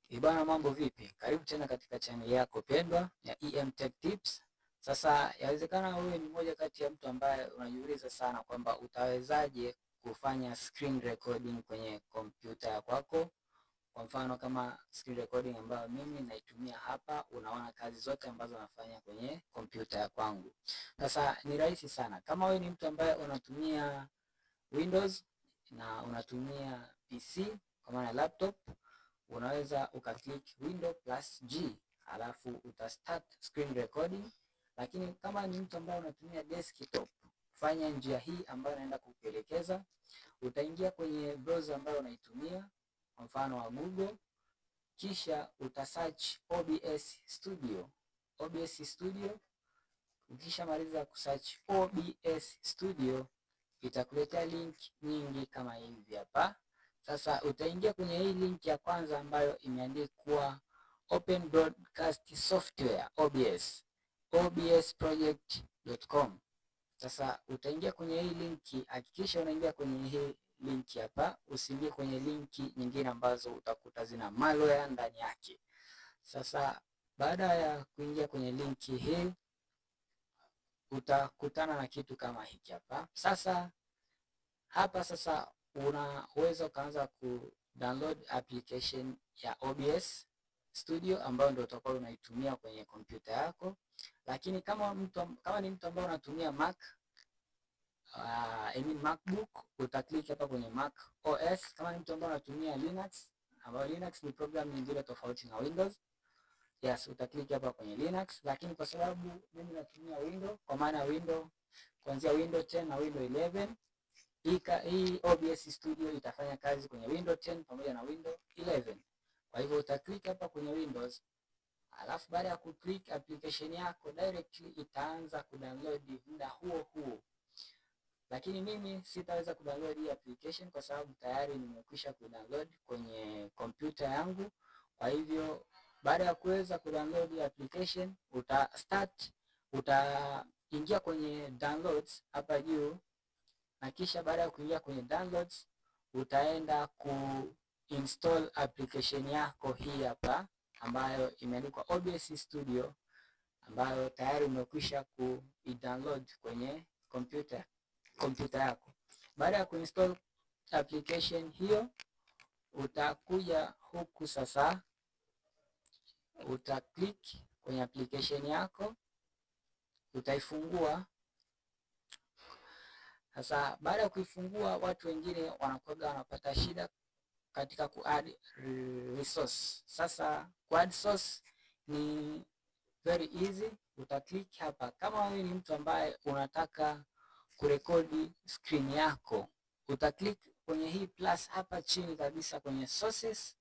Ibana, mambo vipi? Karibu tena katika chaneli yako pendwa ya EM Tech Tips. Sasa yawezekana wewe ni mmoja kati ya mtu ambaye unajiuliza sana kwamba utawezaje kufanya screen recording kwenye kompyuta ya kwako. Kwa mfano kama screen recording ambayo mimi naitumia hapa, unaona kazi zote ambazo nafanya kwenye kompyuta ya kwangu. Sasa ni rahisi sana. Kama wewe ni mtu ambaye unatumia Windows na unatumia PC kwa maana laptop, unaweza ukaclick Windows plus G alafu uta start screen recording. Lakini kama ni mtu ambaye unatumia desktop, fanya njia hii ambayo naenda kukuelekeza. Utaingia kwenye browser ambayo unaitumia, kwa mfano wa Google, kisha utasearch OBS Studio. OBS Studio. Ukishamaliza kusearch OBS Studio, itakuletea link nyingi kama hivi hapa. Sasa utaingia kwenye hii link ya kwanza ambayo imeandikwa Open Broadcast Software OBS, obsproject.com. Sasa utaingia kwenye hii linki, hakikisha unaingia kwenye hii linki hapa, usiingie kwenye linki nyingine ambazo utakuta zina malware ndani yake. Sasa baada ya kuingia kwenye linki hii, utakutana na kitu kama hiki hapa. Sasa hapa sasa unaweza ukaanza ku download application ya OBS Studio ambayo ndio utakuwa unaitumia kwenye kompyuta yako. Lakini kama ni mtu ambaye unatumia Mac, I mean MacBook, utaklik hapa kwenye Mac OS. Kama ni mtu ambaye unatumia Linux, ambayo Linux ni program nyingine tofauti na Windows, yes, utaklik hapa kwenye Linux. Lakini kwa sababu mimi natumia Windows, kwa maana Windows kuanzia Windows 10 na Windows 11, hii OBS Studio itafanya kazi kwenye Windows 10 pamoja na Windows 11. Kwa hivyo utaklik hapa kwenye Windows, alafu baada ya kuclick application yako directly itaanza kudownload muda huo huo. Lakini mimi sitaweza kudownload hii application kwa sababu tayari nimekwisha kudownload kwenye kompyuta yangu. Kwa hivyo baada ya kuweza kudownload hii application, utaingia kwenye downloads hapa juu, na kisha baada ya kuingia kwenye downloads utaenda kuinstall application yako hii hapa ambayo imeandikwa OBS Studio, ambayo tayari umekwisha ku-download kwenye kompyuta yako. Baada ya kuinstall application hiyo, utakuja huku sasa, utaclick kwenye application yako, utaifungua. Sasa baada ya kuifungua, watu wengine wanakuwa wanapata shida katika ku-add resource. Sasa ku-add source ni very easy. Utaclick hapa. Kama wewe ni mtu ambaye unataka kurekodi screen yako, utaclick kwenye hii plus hapa chini kabisa kwenye sources.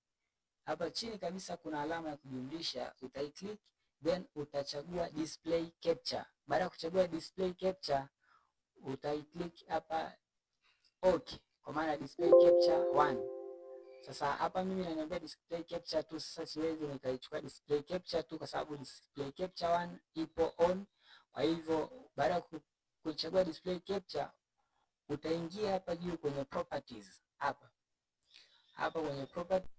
Hapa chini kabisa kuna alama ya kujumlisha, utaiclick, then utachagua display capture. Baada ya kuchagua display capture, utaiclick hapa okay, kwa maana display capture 1. Sasa hapa mimi naniambia display capture 2. Sasa siwezi nikaichukua display capture 2 kwa sababu display capture 1 ipo on. Kwa hivyo baada ya kuchagua display capture, utaingia hapa juu kwenye properties hapa. Hapa kwenye properties